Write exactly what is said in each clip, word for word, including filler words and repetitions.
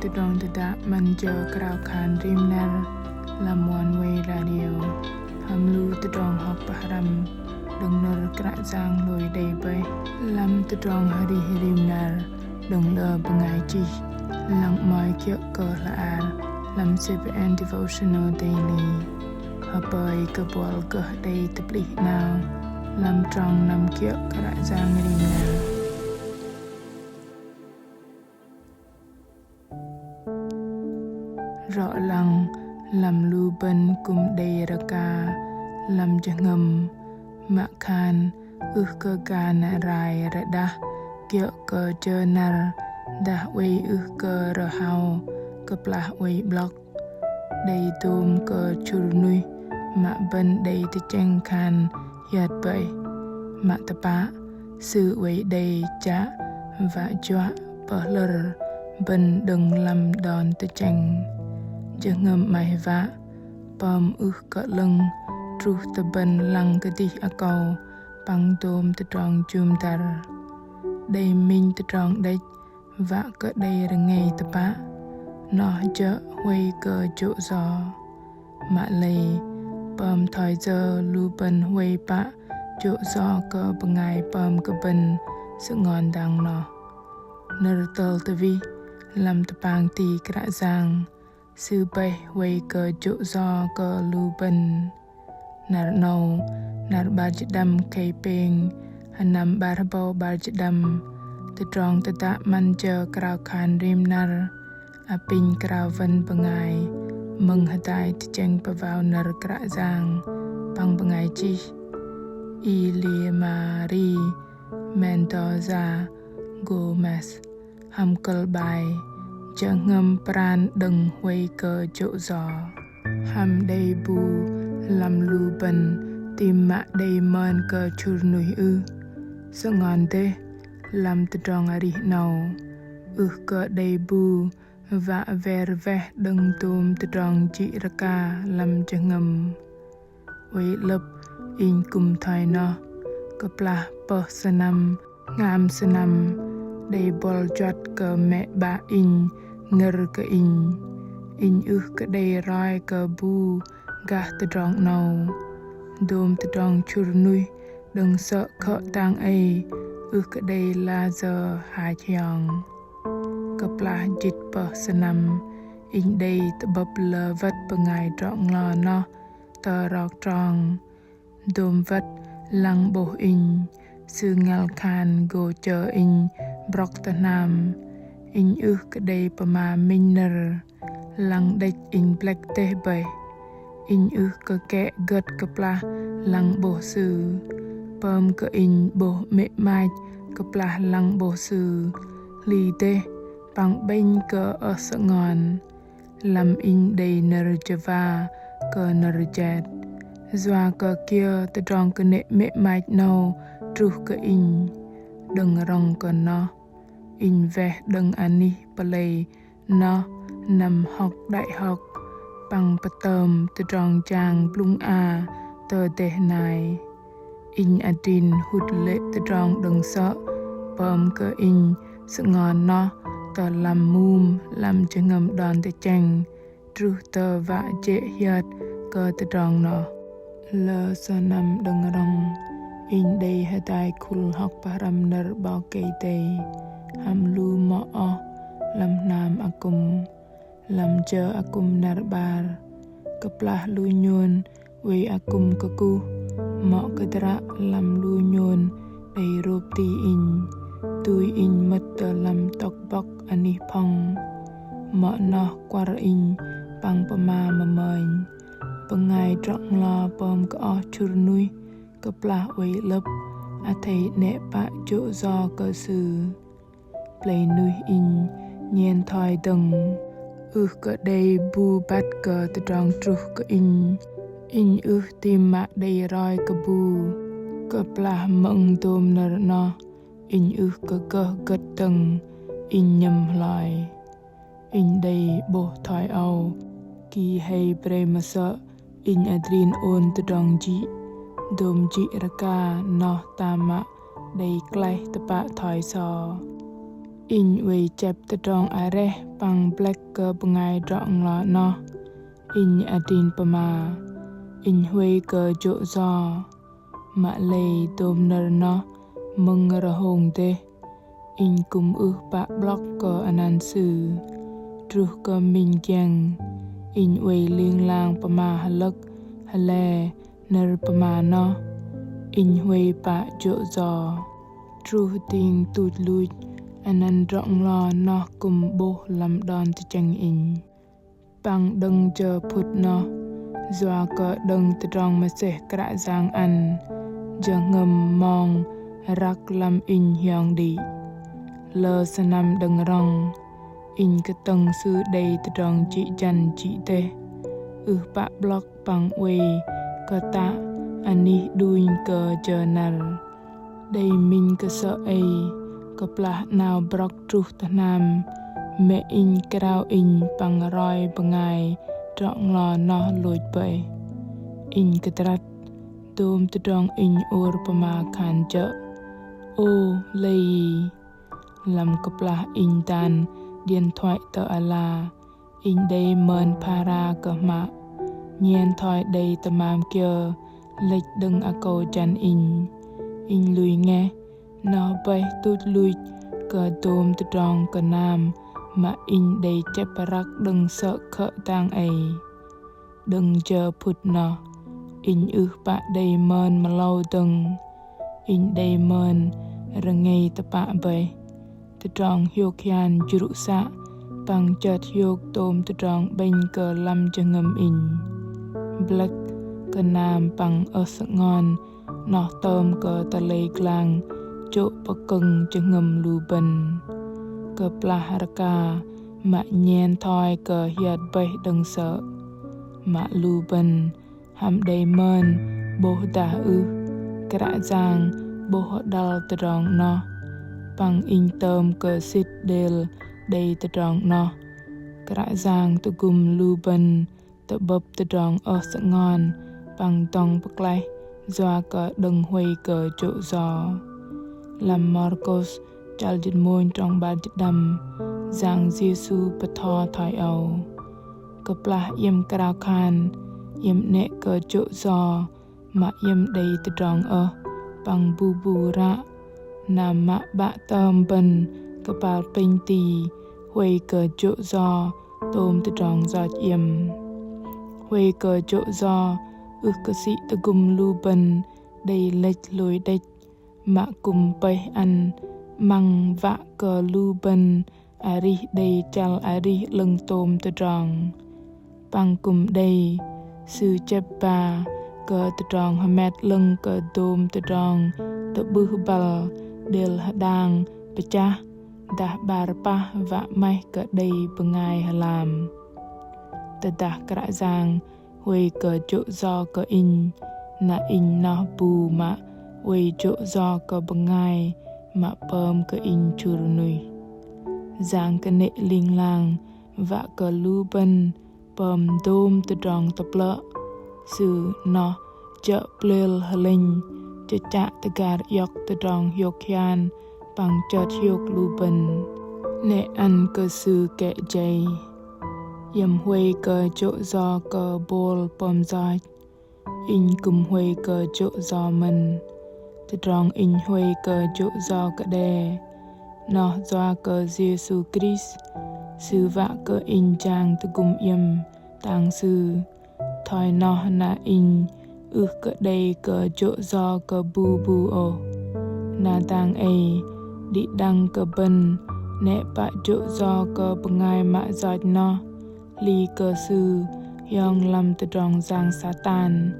Tơdrong tơdă 'măn jơ krao khan rim năr lăm Oneway Radio hăm lu tơdrong hŏk pơhrăm đơ̆ng nơ̆r Kră Yang hlôi đei bơih lăm tơdrong arih rim năr đơ̆ng lơ bơngai chih, lăng 'mơ̆i kiơ̆ kơ hla ar lăm C P N Devotional Daily. Hơpơi kơ buăl gơh đei tơplih 'nao lăm trong năm kiơ̆ Kră Yang rim năr. Rŏ lăng lăm lu bơ̆n kư̆m đei rơka lăm jơhngơ̆m, mă khan ưh kơ gan rai rơđah kiơ̆ kơ jơ năr, dah oei ưh kơ rơhao kơplah oei 'blŏk. Đei dôm kơ chŭr nuih mă bơ̆n đei tơchĕng khan hiơt bơih. Mă tơpă, sư oei đei chă wă juă pơhlơ̆r bơ̆n đơ̆ng lăm đon tơchĕng. Jơhngơ̆m 'maih wă pơm ưh kơ 'lơ̆ng truh tơ bơ̆n lăng kơdih akâu păng dôm tơdrong jŭm dăr. Đei minh tơdrong đĕch wă kơ đei rơngei tơpă, noh jơ̆ huay kơ jô̆ yo. Mă lei, pơm thoi yơ lu bơ̆n huay pă jô̆ yo kơ bơngai pơm kơ bơ̆n sơngon dang noh. Nơ̆r tơl tơwih lăm tơpang ti Kră Yang, Sư bơih huay kơ jô̆ yo kơ lu bơ̆n. Năr 'nâu, năr 'bar jĭt đăm khei pêng, sơnăm 'bar hơbâu 'bar jĭt đăm, tơdrong tơdă 'măn jơ krao khan rim năr, apinh krao wăn bơngai mơ̆ng hơdai tơchĕng pơwao nơ̆r Kră Yang păng bơngai chih Ilimari Mendoza Gomez hăm kơ̆l 'bai Jơhngơ̆m pran đơ̆ng huay kơ jô̆ yo. Hăm đei bu lăm lu bơ̆n tam mă đei mơn kơ chŭr nuih ưh? Sơngon dêh lăm tơdrong arih 'nâu, ưh kơ đei bu wă wer weh đơ̆ng dôm tơdrong jĭ rơka lăm jơhngơ̆m. Oei 'lơ̆p inh kư̆m thoi noh, kơplah pơh sơnăm, hngam sơnăm, đei buăl juăt kơ mĕ 'bă inh ngơ̆r kơ inh. Inh ưh kơ đei roi kơ bu gah tơdrong 'nâu. Dôm tơdrong chŭr nuih đơ̆ng sơ̆ khơ̆ dang ei ưh kơ đei la yơ hach hiong. Kơplah jĭt pơh sơnăm, inh đei tơ'bơ̆p lơ wơ̆t bơngai drŏ-nglo noh tơ rok trong. Dôm wơ̆t lăng 'bôh inh, sư ngăl khan gô chơ inh brŏk tơ hnam. Inh ưh kơ đei pơma minh nơ̆r, lăng đĕch inh blĕk dêh bơih. Inh ưh kơ kĕ gơ̆t kơplah lăng 'bôh sư. Pơm kơ inh 'bôh 'mê̆ 'mach kơplah lăng 'bôh sư, hli dêh păng 'bĕnh kơ ơh sơngon. Lăm inh đei nơ̆r jơwa kơ nơ̆r jet. Yua kơ kiơ tơdrong kơnê̆ 'mê̆ 'mach 'nâu truh kơ inh. Đơ̆ng rŏng kơ noh, inh weh đơ̆ng anih pơlei noh năm hŏk đại học păng pơtơm tơdrong jang blŭng a tơ dêh nai. Inh adrin hŭt lê̆ tơdrong đơ̆ng sơ̆ pơm kơ inh sơngon noh tơ lăm mum lăm jơhngơ̆m đon tơchĕng truh tơ wă jê̆ hiơt kơ tơdrong noh. Lơ sơnăm đơ̆ng rŏng, inh đei hơdai khul hŏk pơhrăm nơ̆r 'Bok Kei-Dei hăm lu mŏ oh lăm hnam akŭm. Lăm jơ akŭm năr 'bar, kơplah lu nhôn oei akŭm kơkuh, mŏ kơdră lăm lu nhôn đei rôp ti inh, tui inh mơ̆t tơ lăm tŏk bŏk anih phŏng. Mŏ noh kuăr inh păng pơma mơmơnh. Bơngai drŏ-nglo pơm kơ oh chŭr nuih, kơplah oei 'lơ̆p, athei 'nĕ pă jô̆ yo kơ sư. Plei nuih inh nhen thoi dơ̆ng, ưh kơ đei bu băt kơ tơdrong truh kơ inh. Inh ưh tam mă đei roi kơ bu. Kơplah mơ̆ng dôm nơ̆r noh, inh ưh kơ gơh gơ̆t dơ̆ng, inh nhơ̆m hloi. Inh đei 'bôh thoi âu, ki hei brei mơsơ̆ inh adrin ôn tơdrong jĭ, dôm jĭ rơka noh tam mă đei klaih tơpă thoi so. Inh oei chĕp tơdrong areh păng blĕk kơ bơngai drŏ-nglo 'noh. Inh adrin pơma, inh huay kơ jô̆ yo. Mă lei dôm nơ̆r noh mơ̆ng rơhông dêh. Inh kư̆m ưh pă 'blŏk kơ anăn sư. Truh kơ minh giĕng, inh oei ling lang pơma hơlơ̆k hơle nơ̆r pơma noh. Inh huay pă jô̆ yo. Truh dĭng tuch luch, anăn drŏ-nglo noh kư̆m 'bôh lăm đon tơchĕng inh. Păng đơ̆ng jơ phŭt noh, yua kơ đơ̆ng tơdrong mơsêh Kră Yang ăn, jơhngơ̆m mong răk lăm inh hiong đĭ. Lơ sơnăm đơ̆ng rŏng, inh kơtơ̆ng sư đei tơdrong jĭ jăn jĭ dêh, ưh pă 'blŏk păng oei kơtă anih đunh kơ jơ năr. Đei minh kơsơ̆ ei, kơplah 'nao brŏk truh tơ hnam, mĕ inh krao inh păng roi bơngai drŏ-nglo noh lôch bơih. Inh kơdrăt, dôm tơdrong inh ôr pơma khan jơ̆: Ô, lei. Lăm kơplah inh dan điện thoại tơ ala, inh đei mơn phara kơ hmă, nhen thoi đei tơmam kiơ lĕch đơ̆ng akâu jăn inh. Inh lui ngeh, noh bơih tuch luch kơ dôm tơdrong kơnam mă inh đei chĕp răk đơ̆ng sơ̆ khơ̆ dang ei. Đơ̆ng jơ phŭt noh, inh ưh pă đei mơn mơlâu dơ̆ng. Inh đei mơn rơngei tơpă bơih. Tơdrong hiôk hian jrŭ să păng chơt hiôk tôm tơdrong 'bĕnh kơ lăm jơhngơ̆m inh. Blĕk, kơnam păng ơh sơngon noh tơm kơ tơlei glang chô̆ pơkơ̆ng jơhngơ̆m lu bơ̆n. Kơplah rơka mă nhen thoi kơ hiơt bơih đơ̆ng sơ̆. Mă lu bơ̆n hăm đei mơn 'bôh dah ưh, Kră Yang 'bôh hơđăl tơdrong noh. Păng inh tơm kơ sĭt đêl đei tơdrong noh. Kră Yang tơgŭm lu bơ̆n tơ'bơ̆p tơdrong ơh sơngon păng dŏng pơklaih yua kơ đơ̆ng huay kơ jô̆ yo. Lăm Markôs chăl jĭt mônh trong 'bar jĭt đăm, Yang Yêsu pơtho thoi âu: Kơplah iĕm krao khan, iĕm 'nĕ kơ jô̆ yo, mă iĕm đei tơdrong ơh păng bu bu ră, na mă 'Bă tơm bơ̆n kơpal pĕnh ti huay kơ jô̆ yo tôm tơdrong yoch iĕm. Huay kơ jô̆ yo ưh kơ sĭ tơgŭm lu bơ̆n đei lĕch hlôi đĕch, mă kư̆m pơih ăn 'măng wă kơ lu bơ̆n arih đei chăl arih 'lơ̆ng tôm tơdrong. Păng kư̆m đei sư chĕp ba kơ tơdrong hơmet 'lơ̆ng kơ dôm tơdrong tơ'bưh băl đêl hơdang pơchah dah 'bar pah wă 'maih kơ đei bơngai hơlam. Tơdah Kră Yang huay kơ jô̆ yo kơ inh, na inh noh bu mă oei jô̆ yo kơ bơngai mă pơm kơ inh chŭr nuih. Yang kơnê̆ ling lang wă kơ lu bơ̆n pơm dôm tơdrong tơplơ̆. Sư noh jơ̆ plêl hơlĕnh, chơchă tơgar iŏk tơdrong hiôk hian păng chơt hiôk lu bơ̆n. 'Nĕ ăn kơ sư kĕ jei. Iĕm huay kơ jô̆ yo kơ bôl pơm yoch. Inh kư̆m huay kơ jô̆ yo mơ̆n. Tơdrong inh huay kơ jô̆ yo kơ đe, noh yua kơ Yêsu Krist, sư wă kơ inh jang tơgŭm iĕm tang sư. Thoi noh na inh ưh kơ đei kơ jô̆ yo kơ bu bu ôh. Na dang ei, đĭ đăng kơ bơ̆n 'nĕ pă jô̆ yo kơ bơngai mă yoch noh, hli kơ sư hiong lăm tơdrong yang Satan,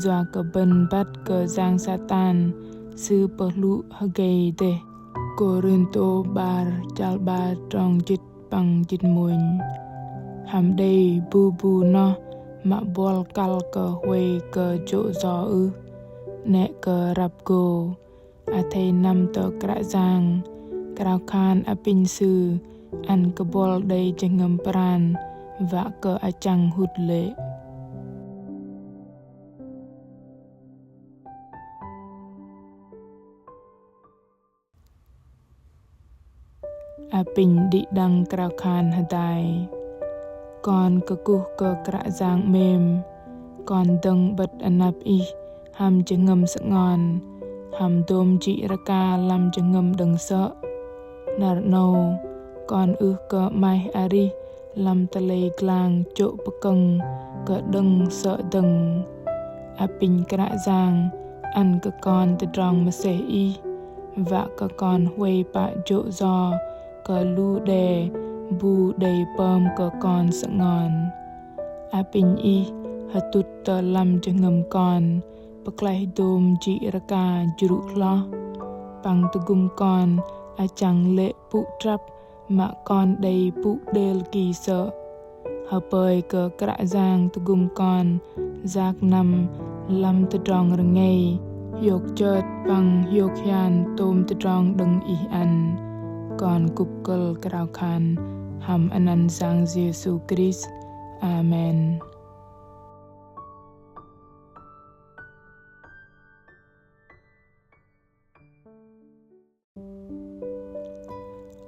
yua kơ bơ̆n băt kơ yang Satan sư pơhlŭ hơgei dêh. Kôrintô 'bar chăl 'bar trong jĭt păng jĭt mônh. Hăm đei bu bu noh mă buăl kăl kơ huay kơ jô̆ yo ưh, 'nĕ kơ răp gô. Athei năm tơ Kră Yang, krao khan apinh Sư ăn kơ buăl đei jơhngơ̆m pran wă kơ achăng hŭt lê̆. Apinh đĭ đăng krao khan hơdai. Kon kơkuh kơ Kră Yang 'mêm, kon dơ̆ng 'bơ̆t anăp Ih hăm jơhngơ̆m sơngon, hăm dôm jĭ rơka lăm jơhngơ̆m đơ̆ng sơ̆. Năr 'nâu, kon ưh kơ 'maih arih lăm tơlei glang chô̆ pơkơ̆ng kơ đơ̆ng sơ̆ dơ̆ng. Apinh Kră Yang ăn kơ kon tơdrong mơsêh Ih, wă kơ kon huay pă jô̆ yo kơ lu đe bu đei pơm kơ kon sơngon. Apinh Ih hơtŭt tơ lăm jơhngơ̆m kon, pơklaih dôm jĭ rơka jrŭ hloh, păng tơgŭm kon achăng lê̆ pŭ trăp mă kon đei pŭ đêl ki sơ̆. Hơpơi kơ Kră Yang tơgŭm kon yak năm lăm tơdrong rơngei, hiôk chơt păng hiôk hian tôm tơdrong đơ̆ng Ih ăn. Kon kŭp kơ̆l krao khan hăm anăn Yang Yêsu Krist. Amen.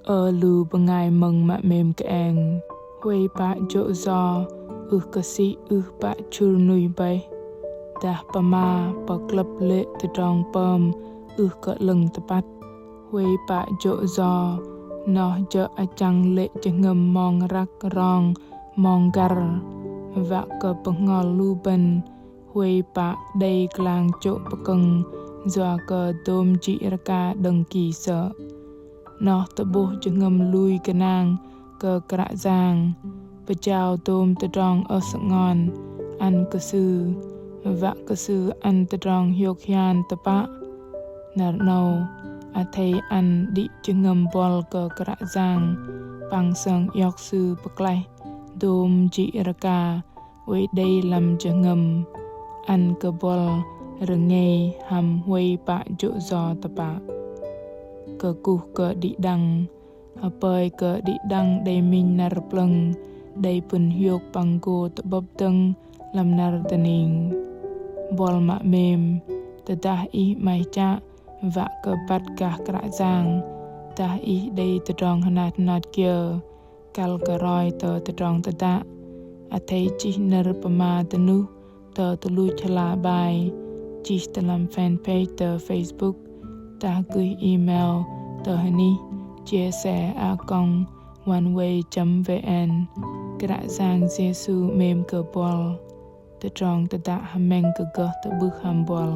Ơ lu bơngai mơ̆ng mă 'mêm kơeng, huay pă jô̆ yo ưh kơ sĭ ưh pă chŭr nuih bơih, dah pơma pơklơ̆p lê̆ tơdrong pơm ưh kơ 'lơ̆ng tơpăt. Huay pă jô̆ yo noh jơ̆ achăng lê̆ jơhngơ̆m mong răk rong mong găr, wă kơ bơhngol lu bơ̆n huay pă đei glang chô̆ pơkơ̆ng yua kơ dôm jĭ rơka đơ̆ng ki sơ̆. Noh tơ'bôh jơhngơ̆m lui gơnang kơ Kră Yang, pơjao dôm tơdrong ơh sơngon ăn kơ Sư, wă kơ Sư ăn tơdrong hiôk hian tơpă. Năr 'nâu, athei ăn đĭ jơhngơ̆m buăl kơ Kră Yang, păng sơng iŏk Sư pơklaih dôm jĭ rơka oei đei lăm jơhngơ̆m, ăn kơ buăl rơngei hăm huay pă jô̆ yo tơpă. Kơkuh kơ đĭ đăng, hơpơi kơ đĭ đăng đei minh năr plơ̆ng, đei pŭn hiôk păng gô tơ'bơ̆p dơ̆ng lăm năr dơning. Buăl mă 'mêm, tơdah ih 'maih chă wă kơ băt gah Kră Yang, dah ih đei tơdrong hơnat hơnot kiơ, kăl kơ roi tơ tơdrong tơdă, athei chih nơ̆r pơma dơnuh tơ tơluch hla bơar, chih tơ lăm fanpage tơ Facebook, dah gửi email tơ hơnih chia sẻ a còng oneway chấm vn. Kră Yang Yêsu 'mêm kơ buăl. Tơdrong tơdă hơmĕng kơ gơh tơ'bưh hăm buăl.